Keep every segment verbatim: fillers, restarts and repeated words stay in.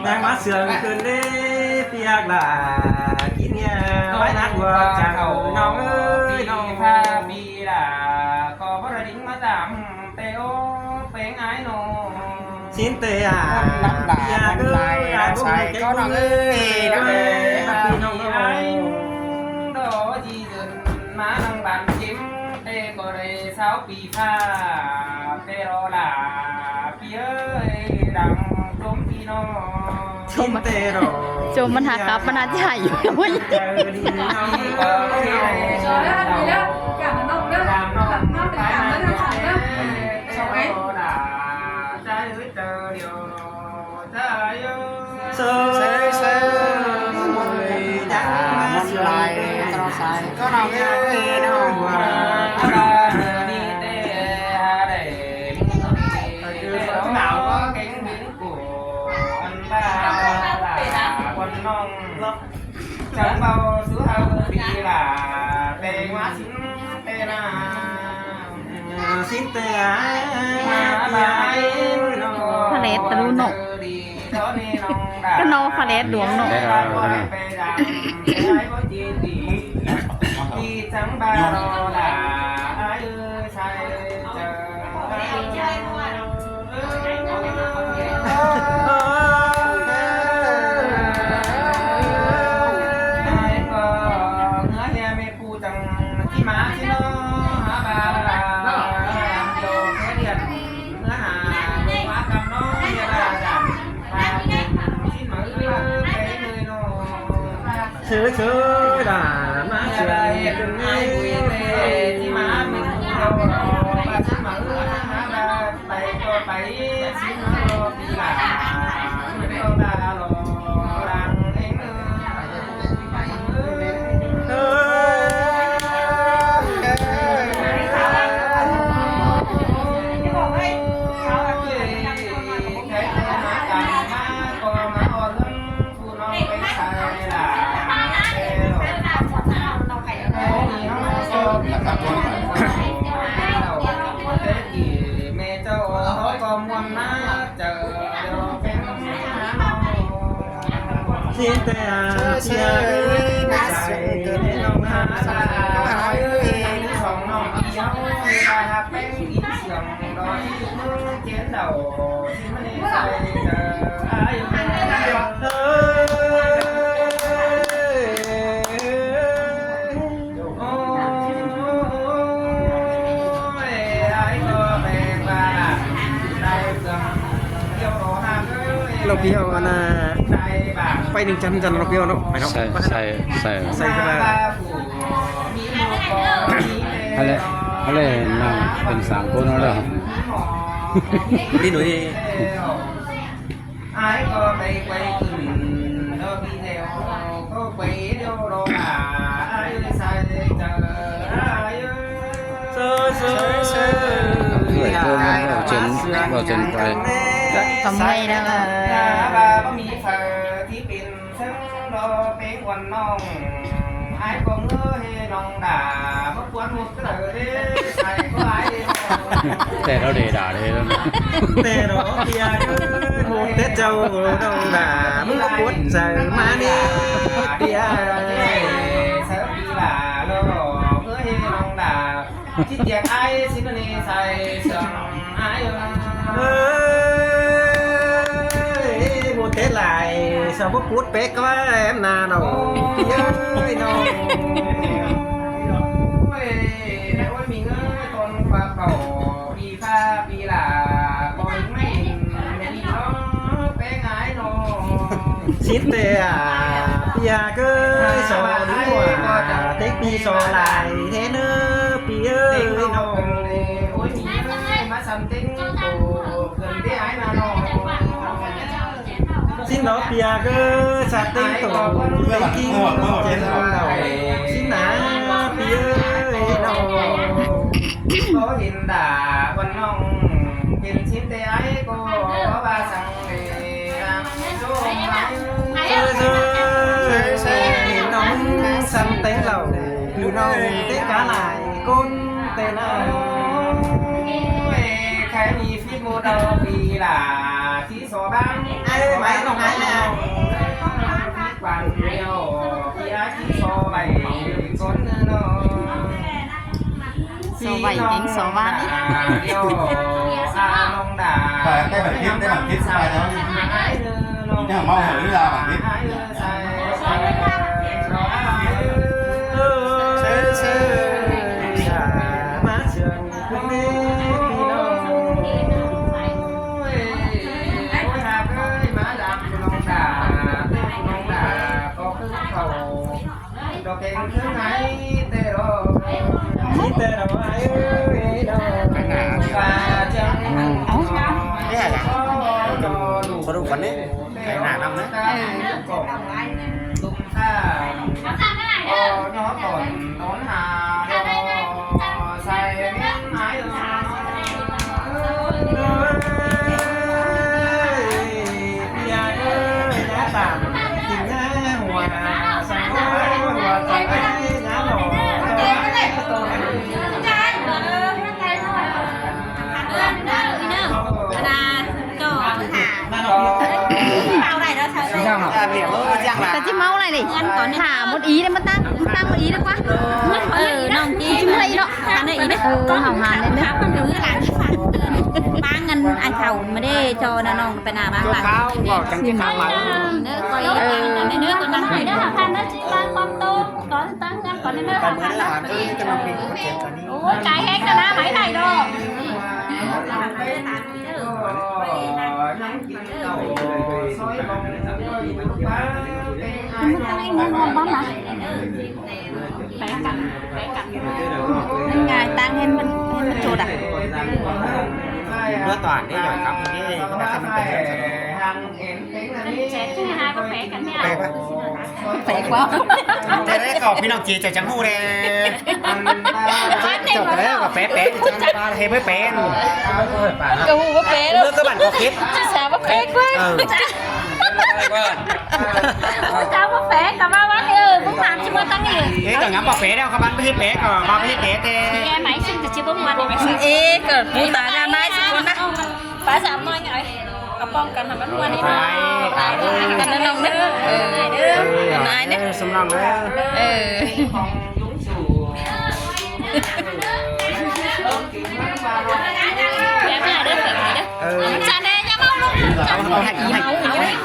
Đang mát sương khửn đé piak lả, kin nia vái nát ꞌhua chắng ꞌnọng ơi ꞌnọng. Pha pi lả, ꞌcọ báu đảy đính ꞌmá tăm, ꞌtẹ ố peng ải ꞌnọng. Sín ꞌtẹ à, ꞌnắm đả, piak ꞌnắm ơi, đảy ꞌnắm sai, ꞌcọ ꞌnọng ơi, ꞌnọng ơi. Pha pi ꞌnọng ơi. Đó dí dươn ꞌmá ꞌnăng bản chiếm, ꞌtẹ ꞌcọ đảy sáu pi pha, ꞌtẹ đó lả pi ơi, đang chốm pi ꞌnọng. Chốm ꞌmắn hả khắp, ꞌmắn hả chả dú. Sơ, sơ, sơ, mơn lai, ꞌtẹ sai, ꞌcọ ꞌnọng ơi ꞌnọng. Chắng báu sú hảư pi lả, ꞌtẹ ꞌmá sín ꞌtẹ nả. Sín ꞌtẹ à, ꞌmá pi ơi ꞌnọng. Pha lét ta đu ꞌnọng. ꞌCọ ꞌnọng pha lét đuống ꞌnọng. Lét đuống ꞌnọng. Sơ, sơ, đả, ꞌmá sương khửn đé. Sín ꞌtẹ à, ꞌtẹ à, ꞌtẹ à, ꞌnọng ơi. ꞌLo ꞌpi ꞌhụ ꞌnạ, ꞌpay ꞌnưng chăn chăn ꞌlo ꞌpi ꞌhụ ꞌnọ, ꞌpay ꞌnọ. Sai, sai, sai. Sai ꞌcọ ꞌva. Hả lé, hả lé, ꞌnăng pên săng ꞌcốn ꞌnọ ꞌlẹo. Đi nổi đi. Sơ, sơ. Người ꞌcốn ꞌnọ ꞌvạu chén, ꞌvạu chén quay. Tóm ngay đó. ꞌTẹ ꞌnọng đảy đả đi ꞌnọng. ꞌTẹ ꞌnọng ꞌpi ơi, ꞌmá Tết chảu ꞌnọng đả, ꞌmá pút chaư ꞌmá ꞌnị ꞌpi ơi. Ơi, ꞌmá Tết lai, sao ꞌmá pút pék ꞌquá ém ꞌna ꞌnọng. Ơi, ꞌnọng. Sín ꞌtẹ à, ꞌpi ơi, so ꞌlụk ꞌmá, tếc ꞌpi so lai, thế ꞌnớ, ꞌpi ơi, ꞌnọng. Sín ꞌnọng ꞌpi ơi, sắp ꞌtếng ꞌtộ, ꞌtếng kin, chén ꞌnọng đảy. Sín ꞌnạ, ꞌpi ơi, ꞌnọng. Sơ, sơ, sơ, ꞌnọng sắp ꞌtếng ꞌlẹo, ꞌnọng té cá lai, ꞌcốn té ꞌnạ. Lo phi lả chí so bang. Ai, máy nó máy nào? Quản lý, phi á chí so bảy con nữa nó. So bảy tiếng so bang. Phải, cái bản thiết, cái bản thiết sao đó. Cái hàng mau hở ra bản thiết. Có đủ phần đấy. Cái nạ năm đấy. Cái chứ máu này này. Thả một ý đấy, mất tăng, tăng một ý đấy quá. Ờ, nó chỉ chứ mấy đó. Thả này ý đấy. Ờ, hỏng hẳn lên đấy. Ba ngăn ai thầu mà đi cho nó non phải nà ba ngăn. Nó coi tăng này nữa, con tăng này nữa, thả nó chỉ tăng con tôm, con tăng ngăn con này nữa. Ôi, cái hết cả đá máy này rồi. Ngài tăng thêm mình, thêm mình chuột à? Nó toàn đi rồi khắp đi, nó không phải. Chết chứ, hai con bé cắn nhau. Bé quá. Bé quá. Thế đấy, có phi nọng chị chả chẳng hù đấy. Chả cái đấy có bé bé, chả ba là hay bé bé. Cái hù bé bé đó. Nước các bạn có khít. Chứ sao bé bé quá. Ừ. Sao bé bé, cả ba bác ơi, cũng làm chứ mà tăng nhiều. Thế cả ngắm bé bé đâu, các bạn biết bé, cả ba biết bé thế. Nghe máy xin thì chưa có ngoan này, máy xin. Ê, cả bố tá ra máy xin con đó. Pá sắm nói ngay. Có bông cần hả, bắn mua đi. Bye, bye. Cần nó nông đấy. Ừ, đấy. Cần ai đấy. Sum nông đấy. Ừ. Bé bé đấy, bé bé đấy. Ừ. Chả nên nhá, mau luôn. Chả mau, mau.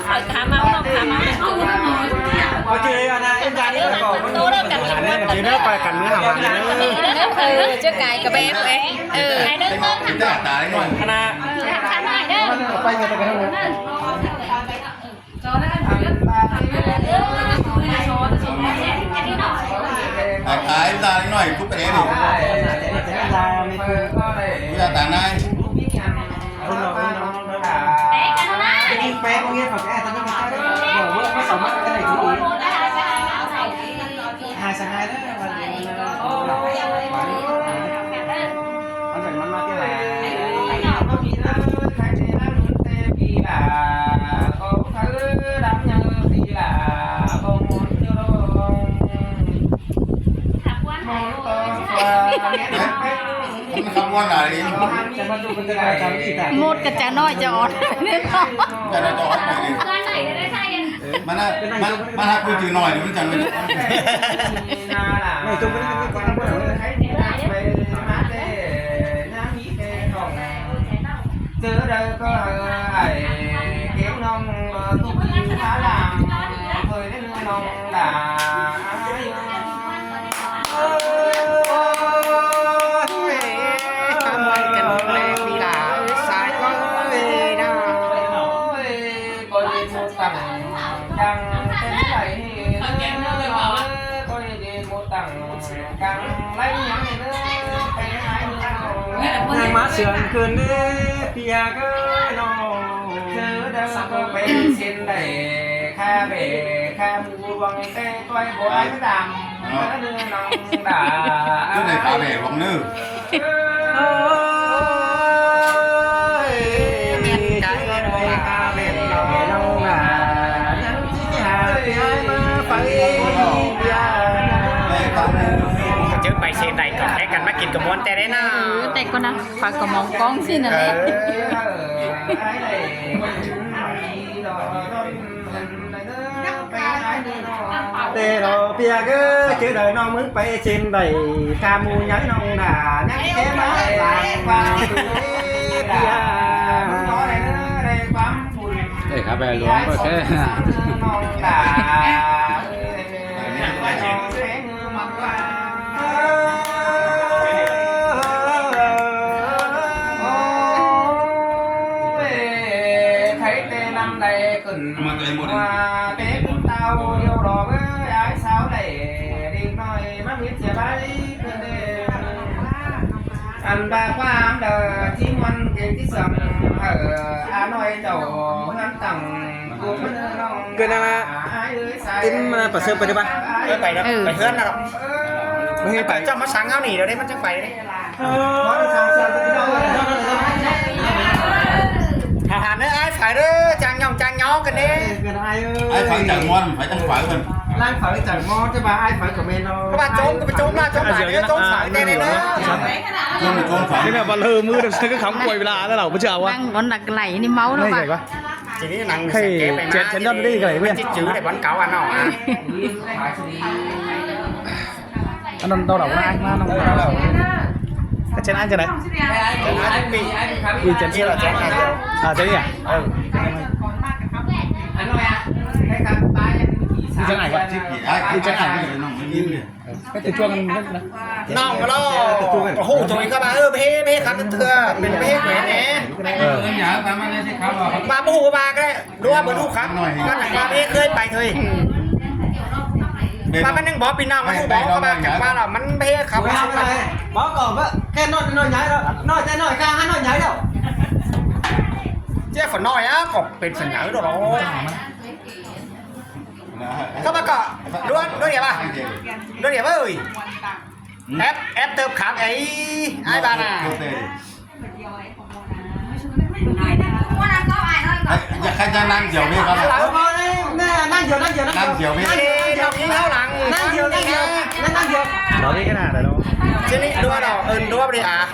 Phải thả mau, mau, thả mau. Có chị, à, này, em ra đi, có. Tôi đâu cần. Chị đó coi cần nữa hả? Ừ, chứ cái, cái bé của em. Ừ. Cái đó. Cái đó. Ai, ai, ra nói nói cũng cái đấy. Ra ta này. Hai sang hai đó. Một cái chả nói cho. Chả nói cho. Mana, mana, mana aku itu nói, itu jangan. Chớ đây có ai kéo nông tụ phá làng, thời đến nông đã. Ôi, cảm ơn cần lẽ vì là sai có gì đâu. Ôi, có gì một tặng đăng tên này, có gì một tặng đăng lấy nhắn nữa. Nang má sương khưn đế pia gơ no. Chớ đâu có bé xin đẩy kha bể kha mù bằng tê coi bố anh tạm. Nó đưa lòng đã. Cứ đẩy kha bể bằng nư. Ôi, miền cái đôi kha bể lòng lòng là. Nhắn chỉ hà pia mà phải pia. Chớ bài xin Đảy cỏn đảy căn ꞌmá kin ꞌcọ ꞌmuôn ꞌtẹ ꞌlế ꞌnớ. Ừ, ꞌtẹ ꞌcọ ꞌnớ, khỏi ꞌcọ ꞌmóng ꞌcóng ꞌsịn ꞌnớ ꞌlế. Tê lo pia gơ chứ đời ꞌnọng ꞌmứng pay ꞌchịn đảy ca mu nháy ꞌnọng đả nhắc thế mà làng quang pia. Đảy khắp bè luống ꞌcọ thế. Ôi, thấy tê năm đảy cửn hoa tê cửn tao yêu đỏ với ái sao đảy đi nói mắc mít chia bay. Ăn ba quang đờ chí muôn cái tí sầm ở Hà Nội chầu ngắm tặng. Cái này là em, à, bà Sơn phải đi ba. Phải đó, ừ. Phải hơn nào. Mới phải. Cho mà sáng ngáo nỉ rồi đấy, mà chắc phải đấy. Ờ. Hảo hán ơi, ai phải đó, chàng nhỏng, chàng nhó cái đấy. Ai phải chàng ngon, phải chàng phải hơn. Lang phải chàng ngon chứ bà ai phải comment đâu. Các bạn trốn, các bạn trốn là trốn phải, trốn phải cái này đó. Trốn là trốn phải. Cái này bà lơ mưa được cái khám quay là nó lẩu bữa chiều á. Đang còn đặc lẩy đi máu đâu bà. Chỉ đi nắng. Hay, sẽ kể về chết má chân chứ. Đi cái này chứ chứ để quảng cáo ăn nó à. Ăn ăn đau đầu ai mà nó đau đầu. Cái chân ăn chân này. Chân ăn bị. Ui chân. Chia là chân ăn nhiều. À chân nhỉ? Ừ. Đi chân này. Đi chân này. Cái từ chuông ăn. Nòng mà lo. Hủ thôi các bạn ơi, bê bê khắp thưa, mình bê quên nè. Ờ. Mà bố bà cái đua bữa đủ khắp. Con này qua bê khơi bài thôi. Mà mình đừng bỏ pin nào mà không bỏ các bạn chẳng qua là mình bê khắp. Bỏ cỏ bác, cái nói nói nhảy đó, nói cái nói ca hát nói nhảy đâu. Chứ phần nói á, còn pin phần nhảy đó đó. Các bạn có đua đua điểm à? Đua điểm ơi. Ép ép tớp khám ấy, ai bàn à? Ê, dạ, khai ra năng kiểu đi, con. Hello. Năng kiểu, năng kiểu, năng kiểu. Năng kiểu đi. Năng kiểu, năng kiểu. Năng kiểu. Nói đi cái nào rồi đâu? Chứ đi đua đâu, ừ, đua đi à?